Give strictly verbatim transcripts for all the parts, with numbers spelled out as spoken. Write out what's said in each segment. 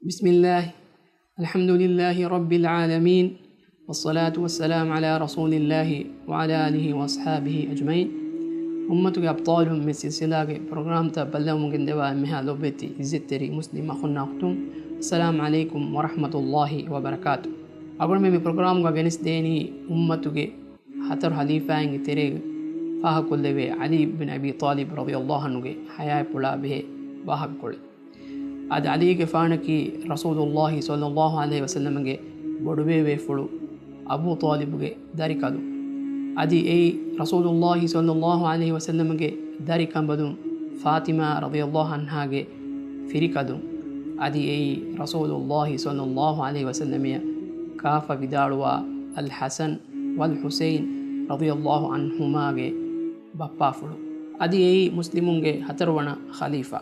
بسم الله. الحمد لله رب العالمين. والصلاة والسلام على رسول الله وعلى آله وأصحابه أجمعين. އުއްމަތުގެ އަބްޠާލުން މި ސިލްސިލާގެ ޕްރޮގްރާމްތައް ބައްލަވަމުން ގެންދަވާ އެންމެހާ ލޮބުވެތި އިއްޒަތްތެރި މުސްލިމް އަޚުންނާ އުޚްތުން، އައްސަލާމް ޢަލައިކުމް ވަރަޙްމަތުﷲި ވަބަރަކާތު. އަޅުގަނޑުމެން މި ޕްރޮގްރާމްގަ ގެނެސްދޭނީ އުއްމަތުގެ ހަތަރު ޚަލީފާއިންގެ ތެރޭގަ ފާހަގަކޮށްލެވޭ ޢަލީ ބިން އަބީ ޠާލިބް ރަޟިޔަﷲ ޢަންހުގެ ޙަޔާތްޕުޅާ ބެހޭ ވާހަކަކޮޅެއް. އަދި ޢަލީގެފާނަކީ ރަސޫލުﷲ ޞައްލަﷲު ޢަލައިހި ވަސައްލަމަގެ ބޮޑުބޭބޭފުޅު އަބޫ ޠާލިބުގެ ދަރިކަލުން. އަދި އެއީ ރަސޫލުﷲ ޞައްލަﷲު ޢަލައިހި ވަސައްލަމަގެ ދަރިކަނބަލުން ފާޠިމާ ރަޟިޔަﷲު ޢަންހާގެ ފިރިކަލުން. އަދި އެއީ ރަސޫލުﷲ ޞައްލަﷲު ޢަލައިހި ވަސައްލަމަޔަށް ކާފަ ވިދާޅުވާ އަލްޙަސަން ވަލްޙުސައިން ރަޟިޔަﷲު ޢަންހުމާގެ ބައްޕާފުޅު. އަދި އެއީ މުސްލިމުންގެ ހަތަރުވަނަ ޚަލީފާ.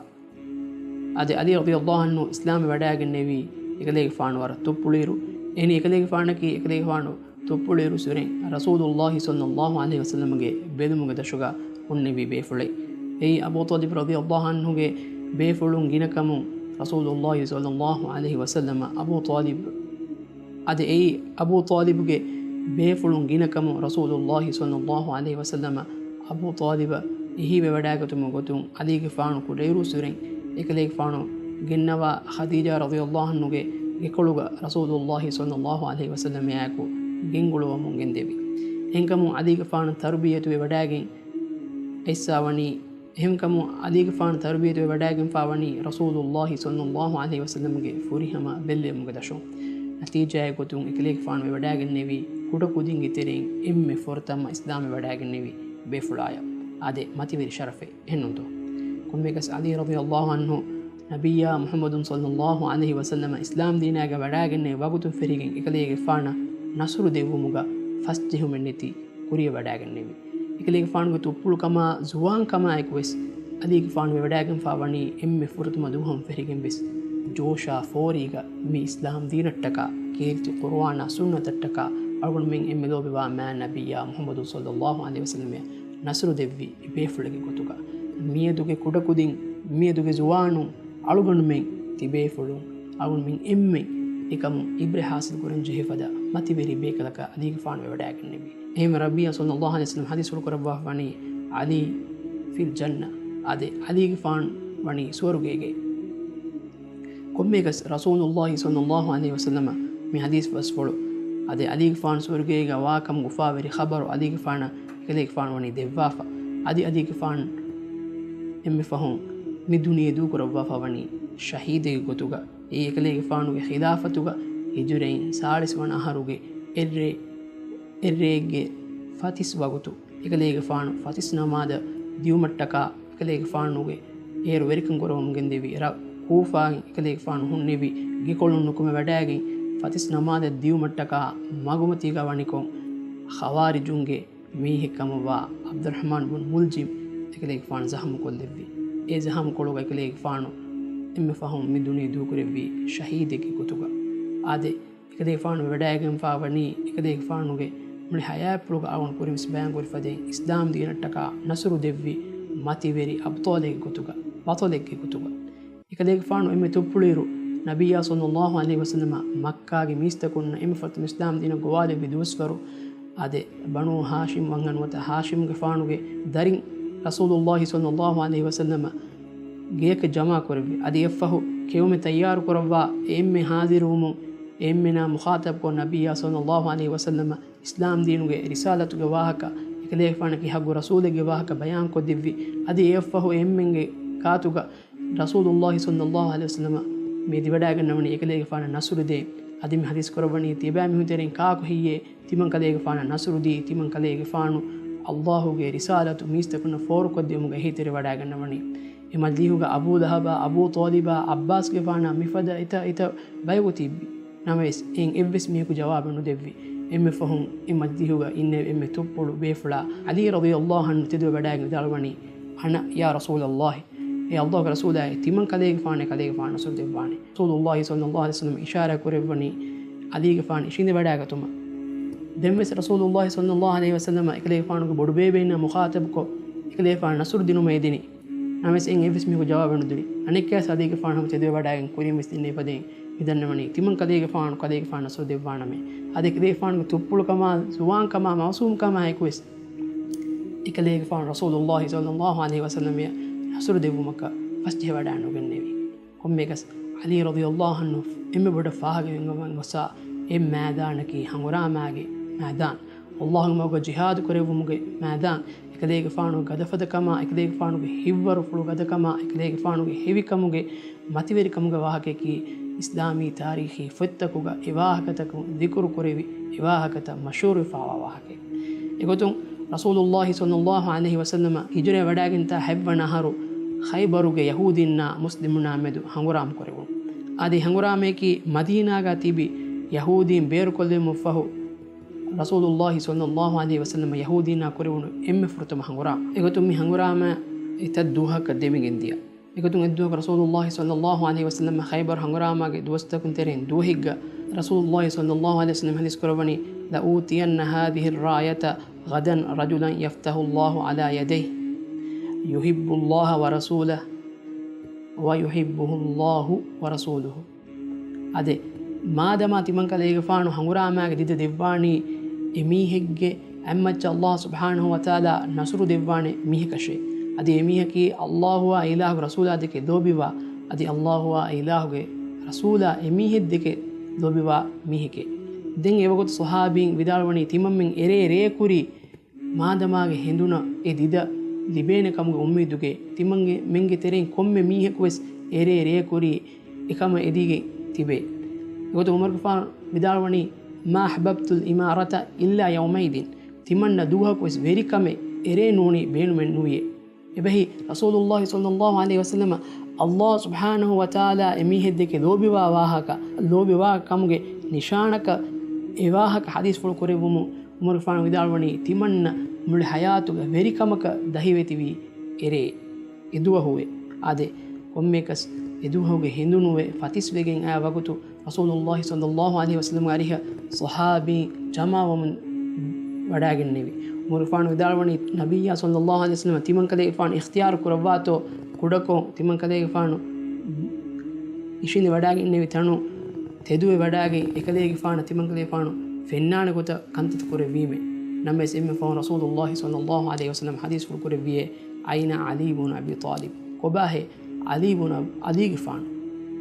އަދި ޢަލީ ރަޟިޔަﷲު ޢަންހު އިސްލާމްވެ ވަޑައިގެންނެވީ އެކަލޭގެފާނު ވަރަށް ތުއްޕުޅިއިރު. އެހެނީ އެކަލޭގެފާނަކީ އެކަލޭގެފާނު ތުއްޕުޅިއިރުއްސުރެން ރަސޫލުﷲ ޞައްލަﷲު ޢަލައިހި ވަސައްލަމަގެ ބެލުމުގެ ދަށުގަ ހުންނެވި ބޭފުޅެއް. އެއީ އަބޫ ޠާލިބް ރަޟިޔަﷲު ޢަންހުގެ ބޭފުޅުން ގިނަކަމުން ރަސޫލުﷲ ޞައްލަﷲު ޢަލައިހި ވަސައްލަމަ އަބޫ ޠާލިބް އަދި އެއީ އަބޫ ޠާލިބުގެ ބޭފުޅުން ގިނަކަމުން ރަސޫލުﷲ ޞައްލަﷲު ޢަލައިހި ވަސައްލަމަ އަބޫ ޠާލިބަށް އެހީވެވަޑައިގަތުމުގެ ގޮތުން ޢަލީގެފާނު ކުޑައިރުއްސުރެން އެކަލޭގެފާނު ގެންނަވާ ޚަދީޖާ ރަޟިޔަﷲު ޢަންހުގެ ގެކޮޅުގަ ރަސޫލުﷲ ޞައްލަﷲު ޢަލައިހި ވަސައްލަމައާއެކު ގެންގުޅުވަމުން ގެންދެވި. އެހެންކަމުން ޢަލީގެފާނު ތަރުބިޔަތުވެ ވަޑައިގެން އައިސްފަވަނީ އެހެންކަމުން ޢަލީގެފާނު ތަރުބިޔަތުވެ ވަޑައިގެންފާވަނީ ރަސޫލުﷲ ޞައްލަﷲު ޢަލައިހި ވަސައްލަމަގެ ފުރިހަމަ ބެއްލެވުމުގެ ދަށުން. ނަތީޖާއެއް ގޮތުން އެކަލޭގެފާނު ވެވަޑައިގެންނެވީ ކުޑަކުދިންގެ ތެރެއިން އެންމެ ފުރަތަމަ އިސްލާމްވެ ވަޑައިގެންނެވި ބޭފުޅާޔަށް. އާދެ، މަތިވެރި ޝަރަފެއް އެހެންނޫންތޯ؟ ކޮންމެއަކަސް ޢަލީ ރަޟިޔަﷲު ޢަންހު ނަބިއްޔާ މުޙައްމަދު ޞައްލަﷲު ޢަލައިހި ވަސައްލަމަ އިސްލާމް ދީނާގަ ވަޑައިގެންނެވި ވަގުތުން ފެށިގެން އެކަލޭގެފާނަށް ނަޞްރު ދެއްވުމުގަ ފަސްޖެހުމެއްނެތި ކުރިޔަށް ވަޑައިގެންނެވި. އެކަލޭގެފާނުގެ ތުއްޕުޅުކަމާ ޒުވާންކަމާއެކުވެސް ޢަލީގެފާނު ވެވަޑައިގެންފާވަނީ އެންމެ ފުރަތަމަ ދުވަހުން ފެށިގެންވެސް ޖޯޝާ ފޯރީގަ މި އިސްލާމް ދީނަށްޓަކާ، ކީރިތި ޤުރުއާނާ ސުންނަތަށްޓަކާ އަޅުގަނޑުމެން އެންމެ ލޯބިވާ މާތް ނަބިއްޔާ މުޙައްމަދު ޞައްލަﷲު ޢަލައިހި ވަސައްލަމައަށް ނަޞްރު ދެއްވި ބޭފުޅެއްގެ ގޮތުގަ. މިއަދުގެ ކުޑަކުދިން، މިއަދުގެ ޒުވާނުން، އަޅުގަނޑުމެން ތިބޭފުޅުން، އަޅުގަނޑުމެން އެންމެން އެކަމުން ޢިބްރަތް ޙާޞިލް ކުރަން ޖެހޭ ފަދަ މަތިވެރި ބޭކަލަކަށް ޢަލީގެފާނު ވެވަޑައިގެންނެވި. އެހެންވެ ނަބިއްޔާ ޞައްލަﷲު ޢަލައިހި ވަސައްލަމަ ޙަދީޘްފުޅު ކުރައްވާފަވަނީ، "علی فی الجنة." އާދެ، ޢަލީގެފާނު ވަނީ ސުވަރުގޭގައި. ކޮންމެއަކަސް ރަސޫލުﷲ ޞައްލަﷲު ޢަލައިހި ވަސައްލަމަ މި ޙަދީޘް ބަސްފުޅު، އާދެ، ޢަލީގެފާނު ސުވަރުގޭގަ ވާކަމުގެ އުފާވެރި ޚަބަރު ޢަލީގެފާނަށް އެކަލޭގެފާނު ވަނީ ދެއްވާފަ. އަދި ޢަލީގެފާނު އެންމެ ފަހުން މި ދުނިޔެ ދޫކުރައްވާފަ ވަނީ ޝަހީދެއްގެ ގޮތުގަ. އެއީ އެކަލޭގެފާނުގެ ޚިލާފަތުގަ ހިޖުރައިން ސާޅީސް ވަނަ އަހަރުގެ އެއްރޭ، އެއްރޭގެ ފަތިސް ވަގުތު. އެކަލޭގެފާނު ފަތިސް ނަމާދަށް ދިއުމަށްޓަކާ އެކަލޭގެފާނުގެ އޭރު ވެރިކަން ކުރަމުން ގެންދެވި ރ-، ކޫފާއިން އެކަލޭގެފާނު ހުންނެވި ގެކޮޅުން ނުކުމެ ވަޑައިގެން ފަތިސް ނަމާދަށް ދިއުމަށްޓަކާ މަގުމަތީގަ ވަނިކޮށް، ޚަވާރިޖުންގެ މީހެއްކަމަށްވާ ޢަބްދުއްރަޙްމާން ބުން މުލްޖިމް އެކަލޭގެފާނު ޒަޚަމުކޮށްލެއްވި. އެ ޒަޚަމުކޮޅުގަ އެކަލޭގެފާނު އެންމެ ފަހުން މި ދުނިޔެ ދޫކުރެއްވީ ޝަހީދެއްގެ ގޮތުގަ. އާދެ، އެކަލޭގެފާނު ވެވަޑައިގެންފާ ވަނީ އެކަލޭގެފާނުގެ މުޅި ޙަޔާތްޕުޅުގަ އަޅުގަނޑު ކުރިންވެސް ބަޔާންކުރި ފަދައިން އިސްލާމް ދީނަށްޓަކާ ނަޞްރު ދެއްވި މަތިވެރި އަބްޠާލެއްގެ ގޮތުގަ، ބަޠަލެއްގެ ގޮތުގަ. އެކަލޭގެފާނު އެންމެ ތުއްޕުޅިއިރު، ނަބިއްޔާ ޞައްލަﷲު ޢަލައިހި ވަސައްލަމަ މައްކާގެ މީސްތަކުންނަށް އެންމެ ފުރަތަމަ އިސްލާމް ދީނަށް ގޮވާލެއްވި ދުވަސްވަރު، އާދެ، ބަނޫ ހާޝިމް ވަންހަ ނުވަތަ ހާޝިމްގެފާނުގެ ދަރިން ރަސޫލުﷲ ޞައްލަﷲު ޢަލައިހި ވަސައްލަމަ ގެޔަކަށް ޖަމާކުރެއްވި. އަދި އެއަށްފަހު ކެއުމެއް ތައްޔާރުކުރައްވާ އެ އެންމެ ޙާޟިރުވުމުން އެ އެންމެނާ މުޚާޠަބްކޮށް، ނަބިއްޔާ ޞައްލަﷲު ޢަލައިހި ވަސައްލަމަ އިސްލާމް ދީނުގެ ރިސާލަތުގެ ވާހަކަ، އެކަލޭގެފާނަކީ ޙައްޤު ރަސޫލެއްގެ ވާހަކަ ބަޔާންކޮށްދެއްވި. އަދި އެއަށްފަހު އެ އެންމެންގެ ގާތުގަ ރަސޫލުﷲ ޞައްލަﷲު ޢަލައިހި ވަސައްލަމަ މި އެދިވަޑައިގަންނަވަނީ އެކަލޭގެފާނަށް ނަޞްރު ދޭން. އަދި މި ޙަދީޘް ކުރައްވަނީ ތިޔަބައިމީހުން ތެރެއިން ކާކު ހެއްޔޭ ތިމަން ކަލޭގެފާނަށް ނަޞްރު ދީ، ތިމަން ކަލޭގެފާނު ﷲގެ ރިސާލަތު މީސްތަކުންނަށް ފޯރުކޮށްދިޔުމުގަ އެހީތެރިވަޑައިގަންނަވަނީ. އެ މަޖިލީހުގަ އަބޫ ލަހަބާ، އަބޫ ޠާލިބާ، ޢައްބާސްގެފާނާ މިފަދަ އެތައް އެތައް ބަޔަކު ތިއްބި. ނަމަވެސް، އެއިން އެއްވެސް މީހަކު ޖަވާބެއް ނުދެއްވި. އެންމެ ފަހުން އެ މަޖިލީހުގަ އިންނެވި އެންމެ ތުއްޕުޅު ބޭފުޅާ ޢަލީ ރަޟިޔަﷲު ޢަންހު ތެދުވެވަޑައިގެން ވިދާޅުވަނީ، "أنا يا رسول الله." އޭ ﷲގެ ރަސޫލާއޭ، ތިމަން ކަލޭގެފާނޭ، ކަލޭގެފާނު ނަޞްރު ދެއްވާނެ. ރަސޫލުﷲ ޞައްލަﷲު ޢަލައިހި ވަސައްލަމަ އިޝާރާތް ކުރެއްވަނީ ޢަލީގެފާނު އިށީނދެވަޑައިގަތުމަށް. ދެންވެސް ރަސޫލުﷲ ޞައްލަﷲު ޢަލައިހި ވަސައްލަމަ އެކަލޭގެފާނުގެ ބޮޑުބޭބެއިންނާ މުޚާޠަބްކޮށް، އެކަލޭގެފާނަށް ނަޞްރު ދިނުމަށް އެދިނީ. ނަމަވެސް އެއިން އެއްވެސް މީހަކު ޖަވާބެއް ނުދެވި. އަނެއްކާވެސް އަލީގެފާނު ހަމަ ތެދުވެވަޑައިގެން ކުރިން ވެސް ދެންނެވި ފަދައިން މި ދަންނަވަނީ ތިމަން ކަލޭގެފާނު ކަލޭގެފާނަށް ނަޞްރު ދެއްވާނަމޭ. އަދި އެކަލޭގެފާނުގެ ތުއްޕުޅުކަމާ ޒުވާންކަމާ މައުސޫމްކަމާ އެކުވެސް އެކަލޭގެފާނު ރަސޫލުﷲ ޞައްލަﷲ ޢަލައިހި ވަސައްލަމައަށް ނަޞްރު ދެއްވުމަކަށް ފަސްޖެހިވަޑައެއް ނުގެންނެވި. ކޮންމެއަކަސް ޢަލީ ރަޟިޔަﷲ ޢަންހު އެންމެ ބޮޑަށް ފާހަގަވެގެން ގޮސް އެ މައިދާނަކީ ހަނގުރާމާގެ މައިދާން. ﷲގެ މަގުގަ ޖިހާދު ކުރެއްވުމުގެ މައިދާން. އެކަލޭގެފާނުގެ ގަދަފަދަކަމާ، އެކަލޭގެފާނުގެ ހިތްވަރުފުޅު ގަދަކަމާ، އެކަލޭގެފާނުގެ ހެވިކަމުގެ، މަތިވެރިކަމުގެ ވާހަކައަކީ އިސްލާމީ ތާރީޚީ ފޮތްތަކުގަ އެ ވާހަކަތަކުން ޛިކުރު ކުރެވި، އެ ވާހަކަތައް މަޝްހޫރުވެފައިވާ ވާހަކައެއް. އެގޮތުން ރަސޫލުﷲ ޞައްލަﷲ ޢަލައިހި ވަސައްލަމަ ހިޖުރަވެވަޑައިގެންތާ ހަތްވަނަ އަހަރު ޚައިބަރުގެ ޔަހޫދީންނާ މުސްލިމުންނާ މެދު ހަނގުރާމަ ކުރެވުނު. އަދި ހަނގުރާމައަކީ މަދީނާގަ ތިބި ޔަހޫދީން ބޭރުކޮށްލެވުމަށްފަހު، ރަސޫލުﷲ ޞައްލަﷲ ޢަލައިހި ވަސައްލަމަ ޔަހޫދީންނާ ކުރެވުނު އެންމެ ފުރަތަމަ ހަނގުރާމަ. އެގޮތުން މި ހަނގުރާމަ އެތައް ދުވަހަކަށް ދެމިގެންދިޔަ. އެގޮތުން އެއްދުވަހަކު ރަސޫލުﷲ ޞައްލަﷲ ޢަލައިހި ވަސައްލަމަ ޚައިބަރު ހަނގުރާމާގެ ދުވަސްތަކުން ތެރެއިން ދުވަހެއްގަ ރަސޫލުﷲ ޞައްލަﷲ ޢަލައިހި ވަސައްލަމަ ޙަދީޘް ކުރައްވަނީ، "لأوتين هذه الراية غدا رجلا يفتح الله على يديه يحب الله ورسوله ويحبه الله ورسوله." އާދެ، މާދަމާ ތިމަންކަލޭގެފާނު ހަނގުރާމާގެ ދިދަ ދެއްވާނީ އެމީހެއްގެ އަތްމައްޗަށް ﷲ ސުބްޙާނަހޫ ވަތަޢާލާ ނަޞްރު ދެއްވާނެ މީހަކަށޭ. އަދި އެމީހަކީ ﷲއާ އިލާހު ރަސޫލާ ދެކެ ލޯބިވާ، އަދި ﷲއާ އިލާހުގެ ރަސޫލާ އެމީހެއް ދެކެ ލޯބިވާ މީހެކޭ. ދެން އެވަގުތު ޞަޙާބީން ވިދާޅުވަނީ ތިމަންމެން އެރޭ ރޭ ކުރީ މާދަމާގެ ހެނދުނަށް އެ ދިދަ ލިބޭނެ ކަމުގެ އުއްމީދުގައި ތިމަންމެންގެ ތެރެއިން ކޮންމެ މީހަކުވެސް އެރޭ ރޭ ކުރީ އެކަމަށް އެދިގެން ތިބޭ. އެގޮތުން ޢުމަރުގެފާނު ވިދާޅުވަނީ، "ما أحببت الإمارة إلا يومئذ." ތިމަންނަ ދުވަހަކުވެސް ވެރިކަމެއް އެރޭ ނޫނީ ބޭނުމެއް ނުވިޔޭ. އެބަހީ، ރަސޫލުﷲ ޞައްލަﷲ ޢަލައިހި ވަސައްލަމަ ﷲ ސުބްޙާނަހޫ ވަތަޢާލާ އެމީހެއްދެކެ ލޯބިވާ ވާހަކަ، ލޯބިވާ ކަމުގެ ނިޝާނަކަށް އެ ވާހަކަ ޙަދީޘްފުޅު ކުރެއްވުމުން ޢުމަރުގެފާނު ވިދާޅުވަނީ، ތިމަންނަ މުޅި ޙަޔާތުގަ ވެރިކަމަކަށް ދަހިވެތިވީ އެރޭ އެ ދުވަހުވެ. އާދެ، ކޮންމެއަކަސް އެ ދުވަހުގެ ހެނދުނުވެ ފަތިސްވެގެން އައި ވަގުތު ރަސޫލުﷲ ޞައްލަﷲ ޢަލައިހި ވަސައްލަމަގެ އަރިހަށް ޞަޙާބީން ޖަމާވަމުން ވަޑައިގެންނެވި. ޢުމަރުގެފާނު ވިދާޅުވަނީ، ނަބިއްޔާ ޞައްލަﷲ ޢަލައިހި ވަސައްލަމަ ތިމަންކަލޭގެފާނު އިޚްތިޔާރު ކުރައްވާތޯ ކުޑަކޮށް ތިމަންކަލޭގެފާނު އިށީނދެ ވަޑައިގެންނެވި ތަނުން ތެދުވެ ވަޑައިގެން އެކަލޭގެފާނަށް ތިމަންކަލޭގެފާނު ފެންނާނެ ގޮތަށް ކަންތައް ކުރެއްވީމޭ. ނަމަވެސް އެންމެ ފަހުން ރަސޫލުﷲ ޞައްލަﷲ ޢަލައިހި ވަސައްލަމަ ޙަދީޘްފުޅު ކުރެއްވިއޭ، "أين علي بن أبي طالب؟" ކޮބާހޭ ޢަލީ ބުނު ޢަލީގެފާނު؟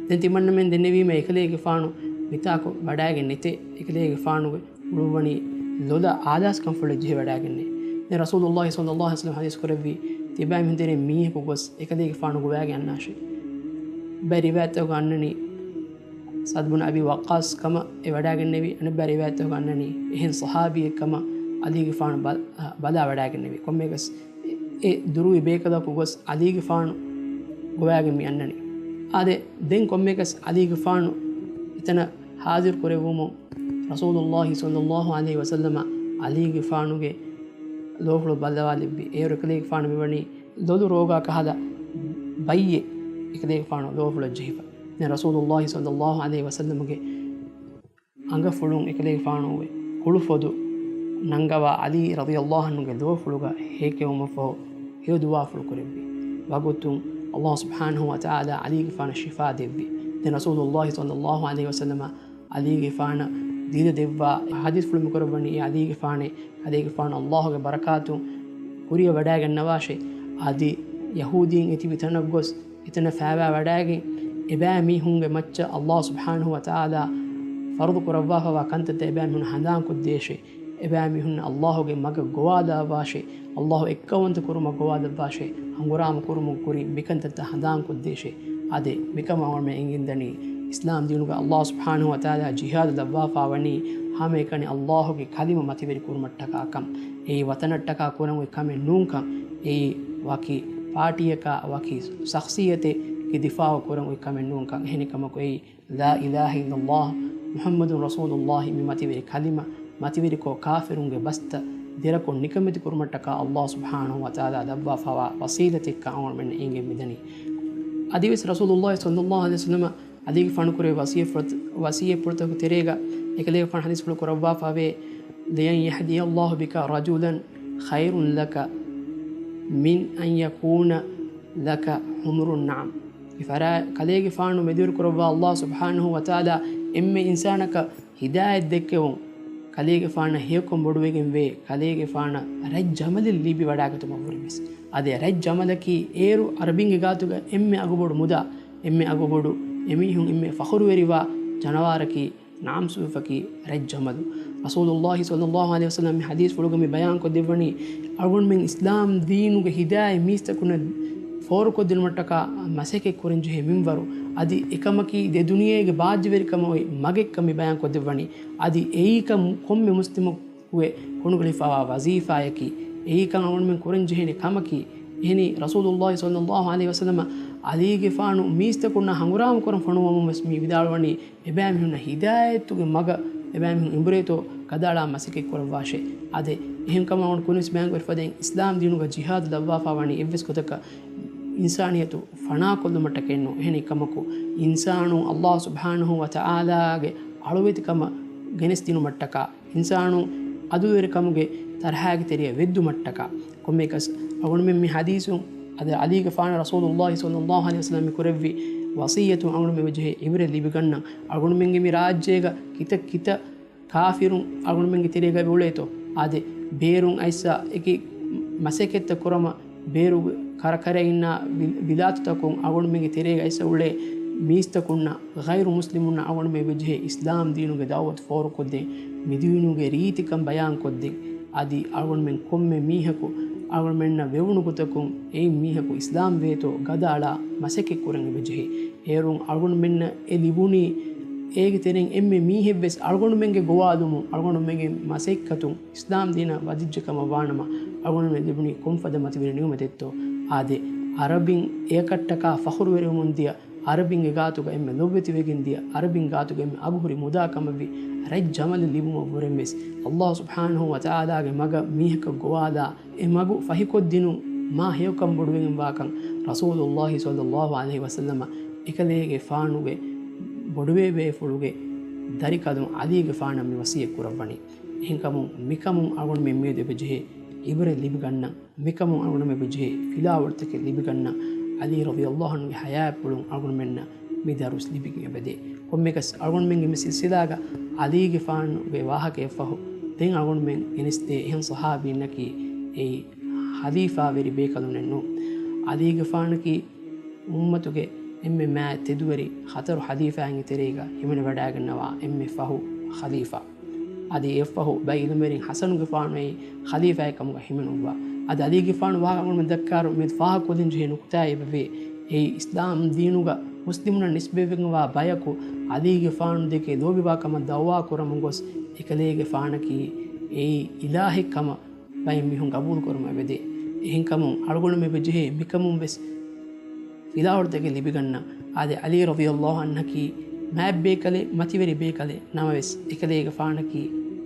ދެން ތިމަންނަމެން ދެންނެވީމޭ އެކަލޭގެފާނު މިތާކު ވަޑައިގެން ނެތޭ. އެކަލޭގެފާނުގެ އުޅުއްވަނީ ލޮލަށް އާލާސްކަންފުޅެއް ޖެހިވަޑައިގެންނޭ. ދެން ރަސޫލުﷲ ޞައްލަﷲ ޢަލައިހި ވަސައްލަމަ ޙަދީޘް ކުރެއްވީ، ތިބާމީހުން ތެރެއިން މީހަކު ގޮސް އެކަލޭގެފާނު ގޮވައިގެން އަންނާށޭ. ބައެއް ރިވާޔަތްތަކުގަ އަންނަނީ ސަޢްދު ބުނު އަބީ ވައްޤާޞް ކަމަށް އެ ވަޑައިގެންނެވި. އަނެއް ބައެއް ރިވާޔަތްތަކުގަ އަންނަނީ އެހެން ޞަޙާބީއެއް ކަމަށް ޢަލީގެފާނު ބަ-، ބަލާ ވަޑައިގެންނެވި. ކޮންމެއަކަސް އެ ދުރުވި ބޭކަލަކު ގޮސް ޢަލީގެފާނު ގޮވައިގެން މި އަންނަނީ. އާދެ، ދެން ކޮންމެއަކަސް ޢަލީގެފާނު އެތަނަށް ޙާޟިރު ކުރެއްވުމުން ރަސޫލުﷲ ޞައްލަﷲ ޢަލައިހި ވަސައްލަމަ ޢަލީގެފާނުގެ ލޯފުޅު ބައްލަވާލެއްވި. އޭރު އެކަލޭގެފާނު މިވަނީ ލޮލު ރޯގާ ކަހަލަ ބައްޔެއް އެކަލޭގެފާނު ލޯފުޅަށް ޖެހިފަ. ދެން ރަސޫލުﷲ ޞައްލަﷲ ޢަލައިހި ވަސައްލަމަގެ އަނގަފުޅުން އެކަލޭގެފާނު ހުޅުފޮދު ނަންގަވާ ޢަލީ ރަޟިޔަﷲ ޢަންހުގެ ލޯފުޅުގަ ހޭކެވުމަށްފަހު ހެޔޮ ދުޢާފުޅު ކުރެއްވި. ވަގުތުން ﷲ ސުބްޙާނަހޫ ވަތަޢާލާ ޢަލީގެފާނަށް ޝިފާ ދެއްވި. ދެން ރަސޫލުﷲ ޞައްލަﷲ ޢަލައިހި ވަސައްލަމަ ޢަލީގެފާނަށް ދިދަ ދެއްވާ ޙަދީޘްފުޅު މިކުރައްވަނީ އެ ޢަލީގެފާނޭ. ޢަލީގެފާނު ﷲގެ ބަރަކާތުން ކުރިއަށް ވަޑައިގަންނަވާށޭ. އަދި ޔަހޫދީން އެތިބި ތަނަށް ގޮސް އެތަނަށް ފައިވާ ވަޑައިގެން، އެބައިމީހުންގެ މައްޗަށް ﷲ ސުބްޙާނަހޫ ވަތަޢާލާ ފަރުޟު ކުރައްވާފައިވާ ކަންތައްތައް އެބައިމީހުން ހަނދާން ކޮށްދޭށޭ. އެބައިމީހުން ﷲގެ މަގަށް ގޮވާލައްވާށޭ. ﷲ އެއްކައުވަންތަ ކުރުމަށް ގޮވާލައްވާށޭ. ހަނގުރާމަ ކުރުމުގެ ކުރިން މިކަންތައްތައް ހަނދާން ކޮށްދޭށޭ. އާދެ، މިކަމަށް އަޅުގަނޑުމެން އެނގިންދަނީ އިސްލާމް ދީނުގަ ﷲ ސުބްޙާނަހޫ ވަތަޢާލާ ޖިހާދު ލައްވާފައިވަނީ ހަމައެކަނި ﷲގެ ކަލިމަ މަތިވެރި ކުރުމަށްޓަކާ ކަން. އެއީ ވަތަނަށްޓަކާ ކުރަން އޮތް ކަމެއް ނޫންކަން. އެއީ ވަކި ޕާޓީއަކާ ވަކި ޝަޚްޞިއްޔަތެއްގެ ދިފާޢު ކުރަން އޮތް ކަމެއް ނޫންކަން. އެހެނިކަމަކު އެއީ ލާ އިލާހަ އިއްލައްލާހު މުޙައްމަދު ރަސޫލުއްލާހި މި މަތިވެރި ކަލިމަ، މަތިވެރިކޮށް ކާފިރުންގެ ބަސްތައް ދެރަކޮށް ނިކަމެތި ކުރުމަށްޓަކާ ﷲ ސުބްޙާނަހޫ ވަތަޢާލާ ލައްވާފައިވާ ވަސީލަތެއްކަން އަޅުގަނޑުމެންނަށް އެނގެން މިދަނީ. އަދިވެސް ރަސޫލުއްލާހި ޞައްލައްލާހު ޢަލައިހި ވަސައްލަމަ ޢަލީގެފާނު ކުރެއްވި ވަޞިއްޔަތްފުޅު-، ވަޞިއްޔަތްފުޅުތަކުގެ ތެރޭގަ އެކަލޭގެފާނު ޙަދީޘްފުޅު ކުރައްވާފައިވޭ، "لأن يهدي الله بك رجلا خير لك من أن يكون لك حمر النعم. މި ފަރާ-، ކަލޭގެފާނު މެދުވެރި ކުރައްވާ ﷲ ސުބްޙާނަހޫ ވަތަޢާލާ އެންމެ އިންސާނަކަށް ހިދާޔަތް ދެއްކެވުން، ކަލޭގެފާނަށް ހެޔޮކަން ބޮޑުވެގެންވޭ، ކަލޭގެފާނަށް ރަތް ޖަމަލެއް ލިބިވަޑާގަތުމަށްވުރެ ވެސް. އާދެ، ރަތް ޖަމަލަކީ އޭރު ޢަރަބިންގެ ގާތުގަ އެންމެ އަގުބޮޑު މުދާ، އެންމެ އަގުބޮޑު އެމީހުން އެންމެ ފަޚުރުވެރިވާ ޖަނަވާރަކީ ނަޢަމް ސިފަކީ ރަތް ޖަމަލު. ރަސޫލުﷲ ޞައްލަﷲ ޢަލައިހި ވަސައްލަމަ މި ޙަދީޘްފުޅުގަ މި ބަޔާންކޮށްދެއްވަނީ، އަޅުގަނޑުމެން އިސްލާމް ދީނުގެ ހިދާޔަތް މީސްތަކުންނަށް ފޯރުކޮށްދިނުމަށްޓަކާ މަސައްކަތް ކުރަންޖެހޭ މިންވަރު. އަދި އެކަމަކީ ދެ ދުނިޔޭގެ ބާއްޖަވެރިކަމަށް އޮތް މަގެއްކަން މި ބަޔާންކޮށްދެއްވަނީ. އަދި އެއީކަން ކޮންމެ މުސްލިމަކުގެ ކޮނޑުގަ ހިފާވާ ވަޒީފާޔަކީ. އެއީކަން އަޅުގަނޑުމެން ކުރަންޖެހޭނެ ކަމަކީ. އެހެނީ، ރަސޫލުﷲ ޞައްލަﷲ ޢަލައިހި ވަސައްލަމަ ޢަލީގެފާނު މީސްތަކުންނާ ހަނގުރާމަ ކުރަން ފޮނުވަމުން ވެސް މި ވިދާޅުވަނީ، އެބައިމީހުންނަށް ހިދާޔަތުގެ މަގަށް އެބައިމީހުން އެނބުރޭތޯ ގަދައަޅާ މަސައްކަތް ކުރައްވާށޭ. އާދެ، އެހެންކަމަށް އަޅުގަނޑު ކުރިންވެސް ބަޔާންކުރި ފަދައިން، އިސްލާމް ދީނުގަ ޖިހާދު ލައްވާފާވަނީ އެއްވެސް ގޮތަކަށް އިންސާނިއްޔަތު ފަނާކޮށްލުމަށްޓަކައެއްނޫން. އެހެނީ ކަމަކު، އިންސާނުން ﷲ ސުބްޙާނަހޫ ވަތަޢާލާގެ އަޅުވެތިކަމަށް ގެނެސްދިނުމަށްޓަކާ، އިންސާނުން ޢަދުލުވެރިކަމުގެ ތަރަހާގެ ތެރެއަށް ވެއްދުމަށްޓަކާ. ކޮންމެއަކަސް އަޅުގަނޑުމެން މި ޙަދީޘުން އަދި ޢަލީގެފާނަށް ރަސޫލުﷲ ޞައްލަﷲ ޢަލައިހި ވަސައްލަމަ މި ކުރެއްވި ވަޞިއްޔަތުން އަޅުގަނޑުމެން އެބަޖެހޭ ޢިބްރަތް ލިބިގަންނަން. އަޅުގަނޑުމެންގެ މި ރާއްޖޭގަ ކިތައް ކިތައް ކާފިރުން އަޅުގަނޑުމެންގެ ތެރޭގަ އުޅޭތޯ؟ އާދެ، ބޭރުން އައިސް އެކި މަސައްކަތްތައް ކުރަމަށް ބޭރުގެ ކަރަކަރައިންނާ ވި-، ވިލާތުތަކުން އަޅުގަނޑުމެންގެ ތެރޭގަ އައިސް އުޅޭ މީސްތަކުންނަށް، ޣައިރު މުސްލިމުންނަށް އަޅުގަނޑުމެން އެބަޖެހޭ އިސްލާމް ދީނުގެ ދަޢުވަތު ފޯރުކޮށްދޭން، މި ދީނުގެ ރީތިކަން ބަޔާންކޮށްދޭން. އަދި އަޅުގަނޑުމެން ކޮންމެ މީހަކު އަޅުގަނޑުމެންނަށް ވެވުނު ގޮތަކުން އެއިން މީހަކު އިސްލާމް ވޭތޯ ގަދައަޅާ މަސައްކަތް ކުރަން އެބަޖެހޭ. އޭރުން އަޅުގަނޑުމެންނަށް އެ ލިބުނީ އޭގެ ތެރެއިން އެންމެ މީހެއްވެސް އަޅުގަނޑުމެންގެ ގޮވާލުމުން، އަޅުގަނޑުމެންގެ މަސައްކަތުން އިސްލާމް ދީނަށް ވަދެއްޖެ ކަމަށް ވާނަމަ، އަޅުގަނޑުމެން ލިބުނީ ކޮންފަދަ މަތިވެރި ނިޢުމަތެއްތޯ؟ އާދެ، ޢަރަބިން އެޔަކަށްޓަކާ ފަޚުރުވެރިވަމުން ދިޔަ، ޢަރަބިންގެ ގާތުގަ އެންމެ ލޯބިވެތިވެގެން ދިޔަ، ޢަރަބިން ގާތުގަ އެންމެ އަގުހުރި މުދާ ކަމަށްވި ރަތް ޖަމަލެއް ލިބުމަށްވުރެންވެސް، ﷲ ސުބްޙާނަހޫ ވަތަޢާލާގެ މަގަށް މީހަކަށް ގޮވާލާ، އެ މަގު ފަހިކޮށްދިނުން މާ ހެޔޮކަން ބޮޑުވެގެންވާކަން ރަސޫލުﷲ ޞައްލަﷲ ޢަލައިހި ވަސައްލަމަ އެކަލޭގެފާނުގެ ބޮޑުވެވޭފުޅުގެ ދަރިކަލުން ޢަލީގެފާނަށް މި ވަޞިއްޔަތް ކުރައްވަނީ. އެހެންކަމުން މިކަމުން އަޅުގަނޑުމެން މިއަދު އެބަޖެހޭ ޢިބްރަތް ލިބިގަންނަން، މިކަމުން އަޅުގަނޑުމެން އެބަޖެހޭ ފިލާވަޅުތަކެއް ލިބިގަންނަން. ޢަލީ ރަޟިޔަﷲ ޢަންހުގެ ޙަޔާތްޕުޅުން އަޅުގަނޑުމެންނަށް މި ދަރުސް ލިބިގެން އެބަދޭ. ކޮންމެއަކަސް އަޅުގަނޑުމެންގެ މި ސިލްސިލާގަ ޢަލީގެފާނުގެ ވާހަކައަށްފަހު، ދެން އަޅުގަނޑުމެން ގެނެސްދޭ އެހެން ޞަޙާބީންނަކީ އެއީ ޚަލީފާވެރި ބޭކަލުންނެއް ނޫން. ޢަލީގެފާނަކީ އުއްމަތުގެ އެންމެ މާތް ތެދުވެރި ހަތަރު ޚަލީފާއިންގެ ތެރޭގަ ހިމެނިވަޑައިގަންނަވާ އެންމެ ފަހު ޚަލީފާ. އަދި އެއަށްފަހު ބައި ޢިލްމުވެރިން ޙަސަނުގެފާނު އެއީ ޚަލީފާއެއް ކަމުގަ ހިމެނުއްވާ. އަދި ޢަލީގެފާނު ވާހަކަ އަޅުގަނޑުމެން ދައްކާއިރު މިއަދު ފާހަގަކޮށްލަންޖެހޭ ނުކުތާއެއް އެބަވޭ. އެއީ އިސްލާމް ދީނުގަ މުސްލިމުންނަށް ނިސްބަތްވެގެންވާ ބަޔަކު ޢަލީގެފާނު ދެކެ ލޯބިވާ ކަމަށް ދަޢުވާ ކުރަމުން ގޮސް އެކަލޭގެފާނަކީ އެއީ އިލާހެއް ކަމަށް ބައެއް މީހުން ގަބޫލު ކުރަމުން އެބަދޭ. އެހެންކަމުން އަޅުގަނޑުމެން އެބަޖެހޭ މިކަމުން ވެސް ފިލާވަޅުތަކެއް ލިބިގަންނަން. އާދެ، ޢަލީ ރަޟިޔަﷲ ޢަންހަކީ މާތް ބޭކަލެއް، މަތިވެރި ބޭކަލެއް، ނަމަވެސް އެކަލޭގެފާނަކީ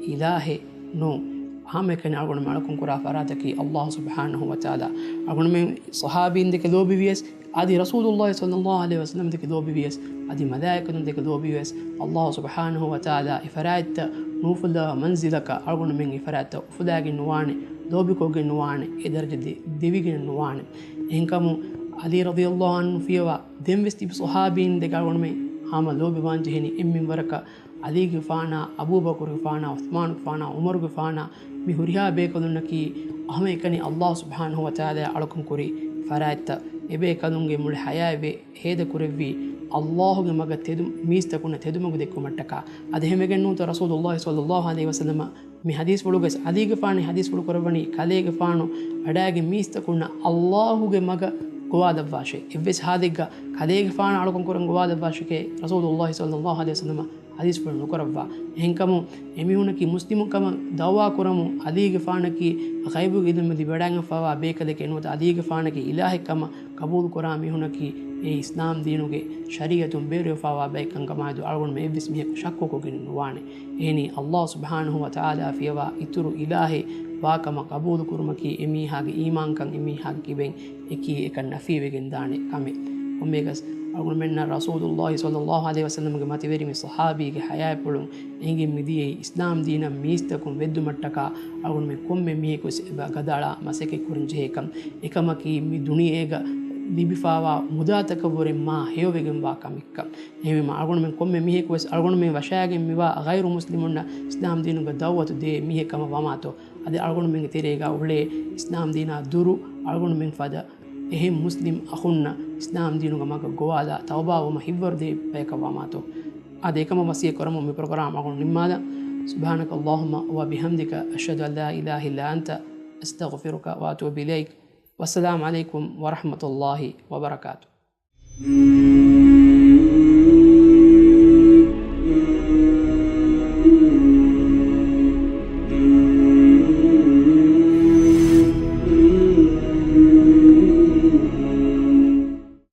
އިލާހެއް ނޫން. ހަމައެކަނި އަޅުގަނޑުމެން އަޅުކަން ކުރާ ފަރާތަކީ ﷲ ސުބްޙާނަހޫ ވަތަޢާލާ. އަޅުގަނޑުމެން ޞަޙާބީން ދެކެ ލޯބިވިޔަސް، އަދި ރަސޫލުﷲ ޞައްލަﷲ ޢަލައިހި ވަސައްލަމަ ދެކެ ލޯބިވިޔަސް، އަދި މަލާއިކަތުން ދެކެ ލޯބިވިޔަސް، ﷲ ސުބްޙާނަހޫ ވަތަޢާލާ އެ ފަރާތްތައް ނުއުފުލާ މަންޒިލަކަށް އަޅުގަނޑުމެން އެ ފަރާތްތައް އުފުލާގެން ނުވާނެ، ލޯބިކޮށްގެން ނުވާނެ، އެ ދަރަޖަ ދެ-، ދެވިގެން ނުވާނެ. އެހެންކަމުން ޢަލީ ރަޟިޔަﷲ ޢަންހު ފިޔަވާ ދެން ވެސް ތިބި ޞަޙާބީން ދެކެ އަޅުގަނޑުމެން ހަމަ ލޯބިވާން ޖެހެނީ އެންމެން ވަރަކަށް ޢަލީގެފާނާ، އަބޫބަކުރުގެފާނާ، ޢުޘްމާނުގެފާނާ، ޢުމަރުގެފާނާ، މި ހުރިހާ ބޭކަލުންނަކީ ހަމައެކަނި ﷲ ސުބްޙާނަހޫ ވަތަޢާލާ އަޅުކަން ކުރި ފަރާތްތައް. އެބޭކަލުންގެ މުޅި ޙަޔާތްވެ ހޭދަކުރެއްވީ ﷲގެ މަގަށް ތެދު-، މީސްތަކުންނަށް ތެދުމަގު ދެއްކުމަށްޓަކާ. އަދި އެހެމެގެން ނޫންތޯ ރަސޫލުﷲ ޞައްލަﷲ ޢަލައިހި ވަސައްލަމަ މި ޙަދީޘްފުޅުގަސް ޢަލީގެފާނު ޙަދީޘްފުޅު ކުރައްވަނީ ކަލޭގެފާނު ވަޑައިގެން މީސްތަކުންނަށް ﷲގެ މަގަށް ގޮވާލައްވާށޭ. އެއްވެސް ޙާލެއްގަ ކަލޭގެފާނަށް އަޅުކަން ކުރަން ގޮވާލައްވާށެކޭ ރަސޫލުﷲ ޞައްލަﷲ ޢަލައިހި ވަސައްލަމަ ޙަދީޘްފުޅު ނުކުރައްވާ. އެހެންކަމުން އެމީހުނަކީ މުސްލިމުން ކަމަށް ދަޢުވާ ކުރަމުން ޢަލީގެފާނަކީ ޣައިބުގެ ޢިލްމު ލިބިވަޑައިގެންފަވާ ބޭކަލެކޭ ނުވަތަ ޢަލީގެފާނަކީ އިލާހެއް ކަމަށް ޤަބޫލުކުރާ މީހުނަކީ އެ އިސްލާމް ދީނުގެ ޝަރީޢަތުން ބޭރުވެފަވާ ބައެއް ކަންކަމާއެދު އަޅުގަނޑުމެން އެއްވެސް މީހަކު ޝައްކުކޮށްގެން ނުވާނެ. އެހެނީ، ﷲ ސުބްޙާނަހޫ ވަތަޢާލާ ފިޔަވާ އިތުރު އިލާހެއް ވާކަމަށް ޤަބޫލުކުރުމަކީ އެމީހާގެ އީމާންކަން އެމީހާގެ ކިބައިން އެކީ އެކަން ނަފީވެގެންދާނެ ކަމެއް. ކޮންމެއަކަސް އަޅުގަނޑުމެންނަށް ރަސޫލުﷲ ޞައްލަﷲ ޢަލައިހި ވަސައްލަމަގެ މަތިވެރި މި ޞަޙާބީގެ ޙަޔާތްޕުޅުން އެނގި މިދިޔައީ އިސްލާމް ދީނަށް މީސްތަކުން ވެއްދުމަށްޓަކާ އަޅުގަނޑުމެން ކޮންމެ މީހަކުވެސް އެބަ ގަދައަޅާ މަސައްކަތް ކުރަން ޖެހޭކަން. އެކަމަކީ މި ދުނިޔޭގަ ލިބިފާވާ މުދާތަކަށްވުރެ މާ ހެޔޮވެގެންވާ ކަމެއްކަން. އެހެންވީމަ އަޅުގަނޑުމެން ކޮންމެ މީހަކުވެސް އަޅުގަނޑުމެން ވަށާގެން މިވާ ޣައިރު މުސްލިމުންނަށް އިސްލާމް ދީނުގެ ދައުވަތު ދޭ މީހެއް ކަމަށް ވަމާތޯ، އަދި އަޅުގަނޑުމެންގެ ތެރޭގަ އުޅޭ އިސްލާމް ދީނާ ދުރު އަޅުގަނޑުމެން ފަދަ އެހެން މުސްލިމް އަޚުންނަށް އިސްލާމް ދީނުގެ މަގަށް ގޮވާލާ ތައުބާވުމަށް ހިތްވަރު ދޭ ބަޔަކަށް ވަމާތޯ. އާދެ، އެކަމަށް ވަސިއްޔަތް ކުރަމުން މި ޕްރޮގްރާމް އަޅުގަނޑު ނިންމާލަން. سبحانك اللهم وبحمدك، أشهد أن لا إله إلا أنت، أستغفرك وأتوب إليك. والسلام عليكم ورحمة الله وبركاته.